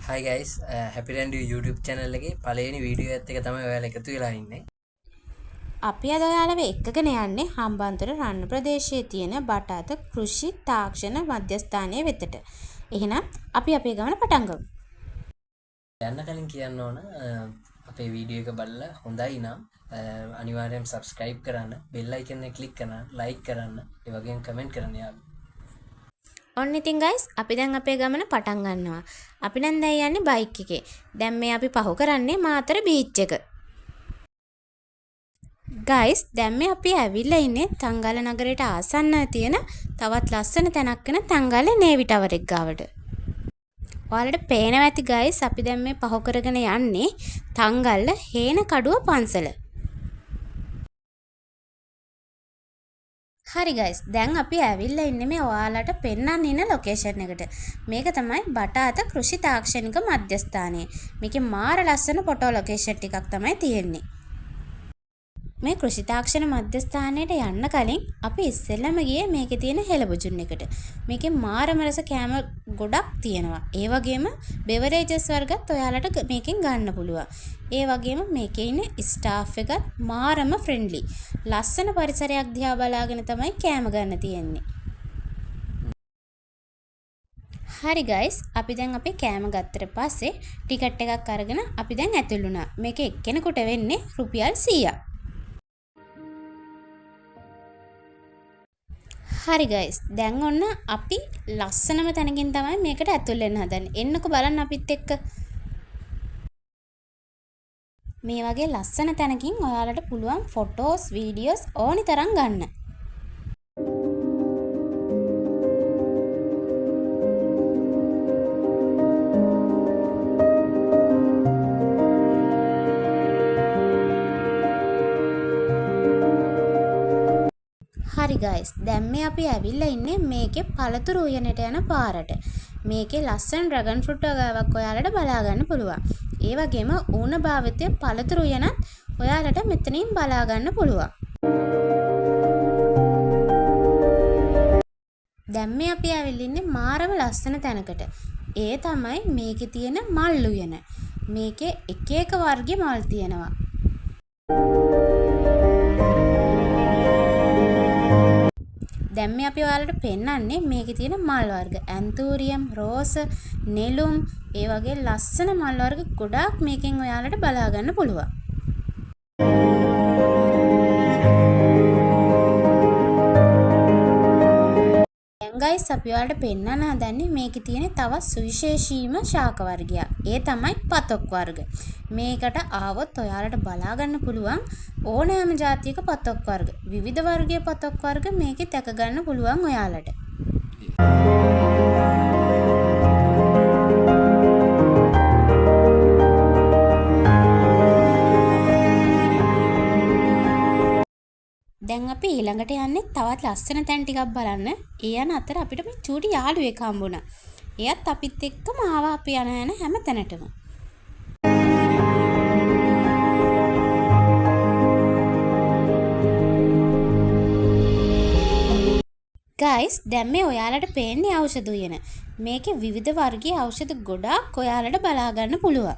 Hi guys, Happy Randy YouTube channel එකේ පළවෙනි video එකත් එක්ක තමයි ඔයාලා එකතු වෙලා ඉන්නේ. අපි අද ඔයාලව එක්කගෙන යන්නේ හම්බන්තොට රන්න ප්‍රදේශයේ තියෙන බටාත කෘෂි තාක්ෂණ මධ්‍යස්ථානය වෙතට. එහෙනම් අපි අපේ ගමන පටන් ගමු. යන්න කලින් කියන්න ඕන, අපේ වීඩියෝ එක බලලා හොඳයි නම් අනිවාර්යයෙන් subscribe කරන්න, bell icon එක click කරන්න, like කරන්න, ඒ වගේම comment කරන්න යාළුවෝ. ඔන්න ඉතින් ගයිස්, අපි දැන් අපේ ගමන පටන් ගන්නවා. අපි නම් දැන් යන්නේ බයික් එකේ. දැන් මේ අපි පහු කරන්නේ මාතර බීච් එක. ගයිස්, දැන් මේ අපි ඇවිල්ලා ඉන්නේ තංගල්ල නගරයට ආසන්නව තියෙන තවත් ලස්සන තැනක් වෙන තංගල්ල නේවි ටවර් එක ගාවට. ඔයාලට පේනවා ඇති ගයිස්, අපි දැන් මේ පහු කරගෙන යන්නේ තංගල්ල හේන කඩුව පන්සල. හරි ගයිස්, දැන් අපි ඇවිල්ලා ඉන්නේ මේ ඔයාලට පෙන්වන්න ඉන්න ලොකේෂන් එකට. මේක තමයි බටාත කෘෂි තාක්ෂණික මධ්‍යස්ථානය. මේකේ මාර ලස්සන ෆොටෝ ලොකේෂන් ටිකක් තමයි තියෙන්නේ. මේ කෘෂි තාක්ෂණ මධ්‍යස්ථානයට යන්න කලින් අපි ඉස්සෙල්ලම ගියේ මේකේ තියෙන හෙළබුජුන් එකට. මේකේ මාරම රස කෑම ගොඩක් තියෙනවා. ඒ වගේම බෙවරේජස් වර්ගත් ඔයාලට මේකෙන් ගන්න පුළුවන්. ඒ වගේම මේකේ ඉන්න ස්ටාෆ් එකත් මාරම ෆ්‍රෙන්ඩ්ලි. ලස්සන පරිසරයක් දිහා බලාගෙන තමයි කෑම ගන්න තියෙන්නේ. හරි ගයිස්, අපි දැන් අපේ කෑම ගත්තට පස්සේ ටිකට් එකක් අරගෙන අපි දැන් ඇතුල් වුණා. මේක එක්කෙනෙකුට වෙන්නේ රුපියල් 100ක්. හරි ගයිස්, දැන් ඔන්න අපි ලස්සනම තැනකින් තමයි මේකට ඇතුල් වෙන්න හදන්නේ. එන්නකෝ බලන්න අපිත් එක්ක. මේ වගේ ලස්සන තැනකින් ඔයාලට පුළුවන් ෆොටෝස්, වීඩියෝස් ඕනි තරම් ගන්න. හරි ගයිස්, දැන් මේ අපි ඇවිල්ලා ඉන්නේ මේකේ පළතුරු උයනට යන පාරට. මේකේ ලස්සන ඩ්‍රැගන් ෆෘට් වගාවක් ඔයාලට බලා ගන්න පුළුවන්. ඒ වගේම ඌන භාවිතයේ පළතුරු උයනත් ඔයාලට මෙතනින් බලා ගන්න පුළුවන්. දැන් මේ අපි ඇවිල්ලා ඉන්නේ මාරම ලස්සන තැනකට. ඒ තමයි මේකේ තියෙන මල් උයන. මේකේ එක එක වර්ගෙ මල් තියෙනවා. දැන් මේ අපි ඔයාලට පෙන්වන්නේ මේකේ තියෙන මල් වර්ග. ඇන්තූරියම්, රෝස, නෙළුම්, ඒ වගේ ලස්සන මල් වර්ග ගොඩාක් මේකෙන් ඔයාලට බලා ගන්න පුළුවන්. දැන් ගයිස්, අපි ඔයාලට පෙන්වන්න හදන්නේ මේකේ තියෙන තවත් සුවිශේෂීම ශාක වර්ගයක්. ඒ තමයි පතොක් වර්ග. මේකට ආවොත් ඔයාලට බලා ගන්න පුළුවන් ඕනෑම ජාතියක පතොක් වර්ග. විවිධ වර්ගයේ පතොක් වර්ග මේකේ දැක ගන්න පුළුවන් ඔයාලට. දැන් අපි ඊළඟට යන්නේ තවත් ලස්සන තැන් ටිකක් බලන්න. ඒ යන අතර අපිට මේ චූටි යාළුවෙක් හම්බුණා. එයත් අපිත් එක්කම ආවා අපි යන යන හැම තැනටම. ගයිස්, දැන් මේ ඔයාලට පේන්නේ ඖෂධ උයන. මේකේ විවිධ වර්ගයේ ඖෂධ ගොඩාක් ඔයාලට බලා ගන්න පුළුවන්.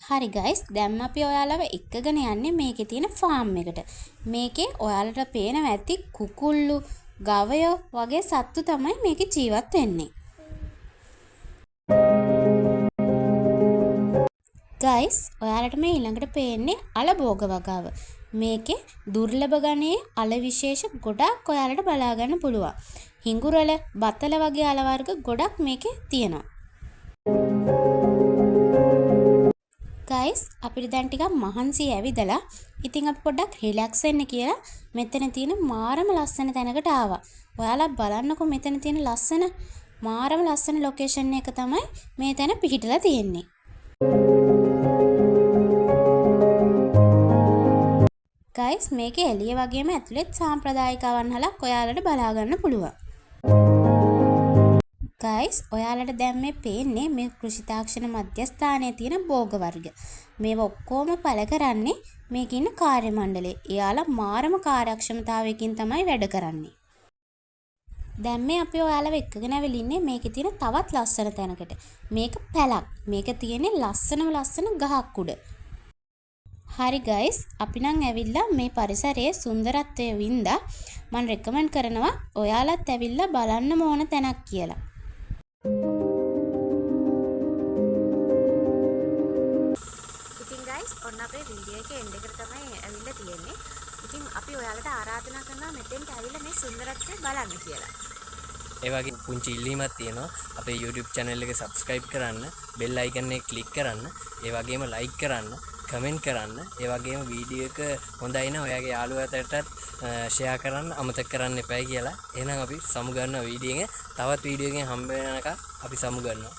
හරි ගයිස්, දැන් අපි ඔයාලව එක්කගෙන යන්නේ මේකේ තියෙන ෆාම් එකට. මේකේ ඔයාලට පේනවා ඇති කුකුල්ලු, ගවයෝ වගේ සත්තු තමයි මේකේ ජීවත් වෙන්නේ. ගයිස්, ඔයාලට මේ ඊළඟට පේන්නේ අල භෝග වගාව. මේකේ දුර්ලභ ගණයේ අල විශේෂ ගොඩාක් ඔයාලට බලා ගන්න පුළුවන්. හිඟුරල, බතල වගේ අල වර්ග ගොඩක් මේකේ තියෙනවා. ගයිස්, අපිට දැන් ටිකක් මහන්සි ඇවිදලා ඉතින් අපි පොඩ්ඩක් රිලැක්ස් වෙන්න කියලා මෙතන තියෙන මාරම ලස්සන තැනකට ආවා. ඔයාලා බලන්නකෝ මෙතන තියෙන ලස්සන මාරම ලස්සන ලොකේෂන් එක තමයි මේ තැන පිහිටලා තියෙන්නේ. ගයිස්, මේකේ එළිය වගේම ඇතුළෙත් සාම්ප්‍රදායික අවන්හලක් ඔයාලට බලා ගන්න පුළුවන්. ගයිස්, ඔයාලට දැන් මේ පේන්නේ මේ කෘෂි තාක්ෂණ මධ්‍යස්ථානයේ තියෙන බෝග වර්ග. මේවා ඔක්කොම පළ කරන්නේ මේකේ ඉන්න කාර්ය මණ්ඩලය. එයාලා මාරම කාර්යක්ෂමතාවයකින් තමයි වැඩ කරන්නේ. දැන් මේ අපි ඔයාලව එක්කගෙන ඇවිල්ලා ඉන්නේ මේකේ තියෙන තවත් ලස්සන තැනකට. මේක පැලක්. මේක තියෙන්නේ ලස්සනම ලස්සන ගහක් උඩ. හරි ගයිස්, අපි නම් ඇවිල්ලා මේ පරිසරයේ සුන්දරත්වය වින්දා. මං රෙකමන්ඩ් කරනවා ඔයාලත් ඇවිල්ලා බලන්නම ඕන තැනක් කියලා. ඉතින් ගයිස්, ඔන්න අපේ වීඩියෝ එකේ එන්ඩ් එකට තමයි ඇවිල්ලා තියෙන්නේ. ඉතින් අපි ඔයාලට ආරාධනා කරනවා මෙතෙන්ට ඇවිල්ලා මේ සුන්දරත්වය බලන්න කියලා. ඒ වගේ පුංචි ඉල්ලීමක් තියෙනවා, අපේ YouTube channel එක subscribe කරන්න, bell icon එක click කරන්න, ඒ වගේම like කරන්න, කමෙන්ට් කරන්න, ඒ වගේම වීඩියෝ එක හොඳයි නම් ඔයාගේ යාළුවා අතරටත් ෂෙයා කරන්න අමතක කරන්න එපයි කියලා. එහෙනම් අපි සමු ගන්නවා වීඩියෝ එකෙන්. තවත් වීඩියෝ එකකින් හම්බ වෙනකන් අපි සමු ගන්නවා.